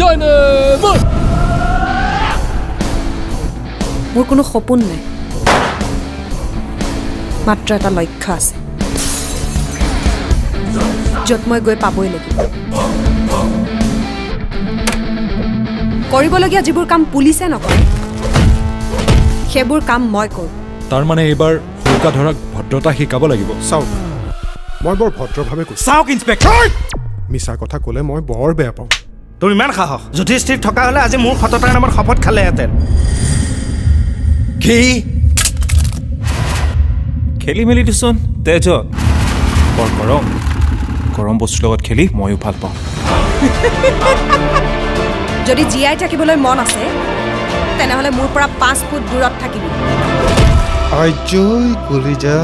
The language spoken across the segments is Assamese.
ডাইনামাইট। মোৰ কোনো সপোন নাই, মাত্ৰ এটা লক্ষ্য আছে য'ত মই গৈ পাবই লাগিব। কৰিবলগীয়া যিবোৰ কাম পুলিচে নকৰে, সেইবোৰ কাম মই কৰোঁ। তাৰমানে এইবাৰ হোলোকা ধৰাক ভদ্ৰতা শিকাব লাগিব। চাওক, মই বৰ ভদ্ৰভাৱে কৈছোঁ। চাওক ইন্সপেক্টৰ, মিছা কথা ক'লে মই বৰ বেয়া পাওঁ। তোৰ ইমান সাহস! যুধিষ্ঠিৰ থকা হ'লে আজি মোৰ সততাৰ নামত শপত খালেহেঁতেন। কি খেলি মেলি দেচোন তেজত বৰ গৰম গৰম বস্তুৰ লগত খেলি ময়ো ভাল পাওঁ। যদি জীয়াই থাকিবলৈ মন আছে, তেনেহ'লে মোৰ পৰা 5 ফুট দূৰত থাকিবি। আজৈ কলিজা,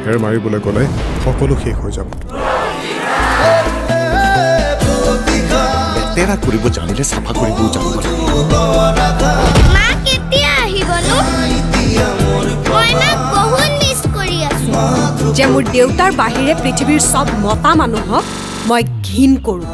ফেৰ মাৰিবলৈ গ'লে সকলো শেষ হৈ যাব। লেতেৰা কৰিব জানিলে চাফা কৰিবও জানিব লাগে। মা কেতিয়া আহিবনো? মই মাক বহুত মিছ কৰি আছো। যে মোৰ দেউতাৰ বাহিৰে পৃথিৱীৰ চব মতা মানুহক মই ঘিণ কৰোঁ।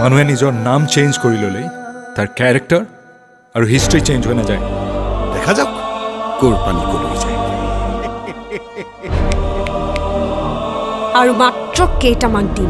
মানুহে নিজৰ নাম চেঞ্জ কৰি ল'লেই তাৰ কেৰেক্টাৰ আৰু হিষ্ট্ৰী চেঞ্জ হৈ নাযায়। দেখা যাওক ক'ৰ পানী ক'লৈ যায়। আৰু মাত্ৰ কেইটামান দিন।